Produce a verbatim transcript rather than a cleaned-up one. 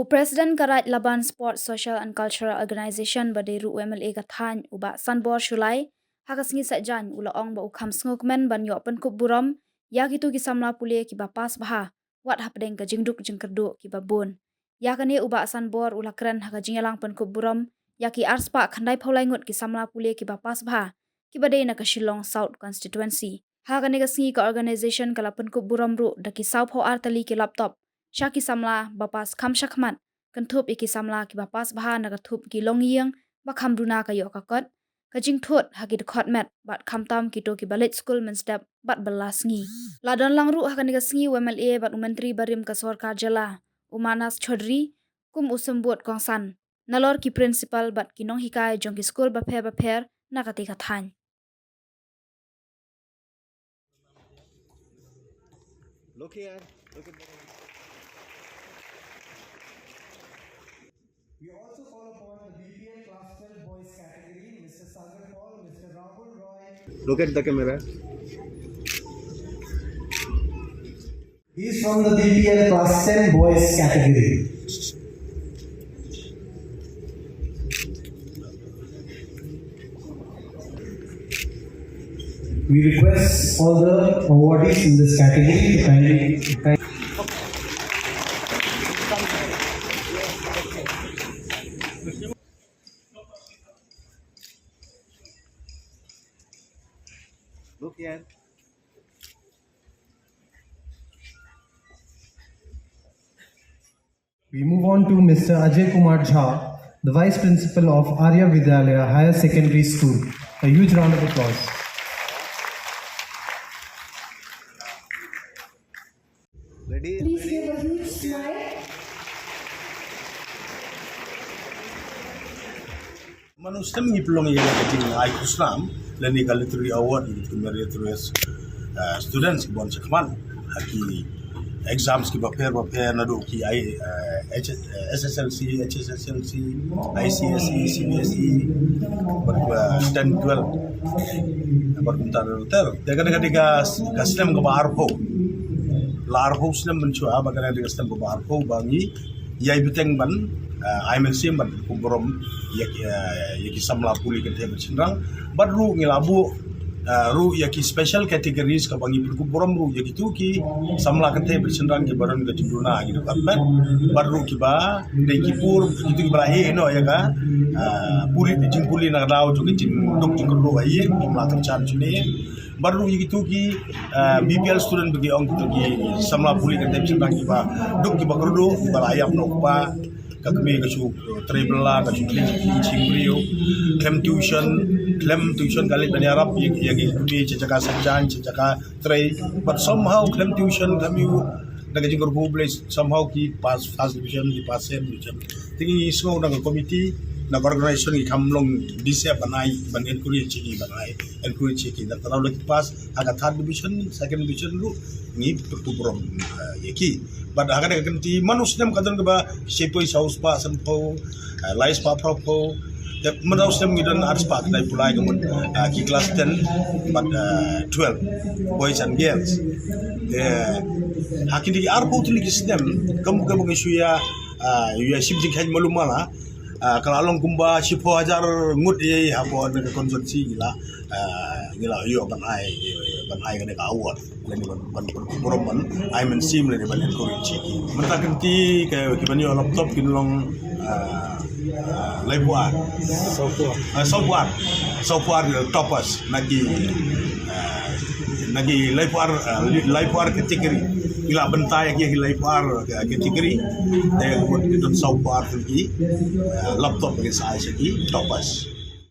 President ka Raid Laban Sports Social and Cultural Organization ba dei ruh u M L A ka thaiñ u Bah Sanbor Shullai, ha ka sngi Saitjaiñ u la ong ba u kham sngewkmen ban ïoh pynkup burom ïa kito ki samla pule kiba pass bha, wat hapdeng ka jingduk jingkyrduh kiba bun. Ïa kane u Bah Sanbor u la kren ha ka jingïalang pynkup burom ïa ki arspah khyndai phew lai ngut ki samla pule kiba pass bha, kiba dei na ka Shillong South Constituency. Ha kane ka sngi ka organization ka la pynkup burom ruh da ki saw phew ar tylli ki laptop sha ki samla ba pass kham shakhmat, kynthup ïa ki samla kiba pass bha na ka thup ki longïing ba kham duna ka ïoh ka kot, ka jingthut ha ki dkhot met bad khamtam kito kiba leit skul mynstep bad bylla sngi. La don lang ruh ha kane ka sngi u M L A bad u Myntri barim ka sorkar jylla, u Manas Chaudhary, kum u symbud kongsan, nalor ki principal bad ki nonghikai jong ki skul bapher bapher na katei ka thaiñ. Look here. Look at the We also call upon the B P L Class twelve Boys category, Mister Sagar Paul, Mister Rahul Roy. Look at the camera. He's from the B P L Class ten Boys category. We request all the awardees in this category to kindly, kindly Look here. We move on to Mister Ajay Kumar Jha, the Vice Principal of Arya Vidyalaya Higher Secondary School. A huge round of applause. Ready? Please give a huge smile. Mano stem ngi pynlong ïa ka jing ai khusnam lane ka literary award ïa ki meritorious, uh, students kiba wan shakhmat ha ki exams kiba pher bapher naduh ki ai, uh, H-, uh, S S L C, H S S L C, I C S E, C B S E, bad, uh, ten, twelve. Bad kumta ter ter. Te kane ka dei ka, ka snem kaba arphew. La arphew snem mynshuwa, bad kane ka dei ka snem kaba arphew ba ngi ïai bteng ban, uh, ai mynsiem ban pynkup burom ïa ki, uh, ïa ki samla pule kynthei bad shynrang. Bad ruh ngi la buh, uh, ruh ïa ki special categories kaba ngi pynkup burom ruh ïa kito ki samla kynthei bad shynrang kiba don ka jingduna ha ki department. Bad ruh kiba dei ki pur, kito kiba la ïeh noh ïa ka, uh, pule, jingpule na ka daw jong ka jingduk jingkyrduh ha ïing, kim lah kyrshan shane. Bad ruh ïa kito ki, ah, B P L student ba ki ong kito ki samla pule kynthei bad shynrang kiba duk kiba kyrduh, kiba la ïap na u kpa, ka kmie ka shu trei bylla, ka shu trei jingbriew, khlem tuition, khlem tuition ka leit ban ïarap ïa, ïa ki kmie sha jaka Saitjaiñ, sha jaka trei. But somehow khlem tuition, khlem ïoh na ka jingkyrkhu Blei, somehow ki pass first division, ki pass second division. Te ngi sngew na ka committee, na ka organization ngi kham long disep ban ai, ban encourage ïa ki, ban ai encourage ïa ki. Na ka daw lada ki pass ha ka third division, second division ruh ngi pynkup burom, eh, ïa ki. Bad ha kane ka kynti man u snem ka don kaba shiphew saw spah sanphew, eh, lai spah phraphew. Te mynta u snem ngi don ar spah khyndai phew lai ka mut, eh, ki class ten bad, eh, twelve, boys and girls. Te ha kine ki arphew tylli ki snem, kum kaba ngi shu ïa, eh, ïa shim jingkheiñ malu mala, ah, ka la long kumba shiphew hajar ngut ïa, ïa hapoh na ka constituency ngi la, ah, ngi la ïoh ban ai, ban ai kane ka award. Lane ban, ban, ban burom ban ai mynsiem lane ban encourage ïa ki. Mynta kynti ki, ki ban ïoh laptop kin long, ah, ah, laiphew ar. Saw phew ar. Ah, saw phew ar. Saw phew ar toppers na ki, ah, na ki laiphew ar, ah, li-, laiphew ar category. Ki la bynta ïa ki, ki laiphew ar, ah, category. Te ki don saw phew ar ki, ah, laptop ki sa ai sha ki toppers.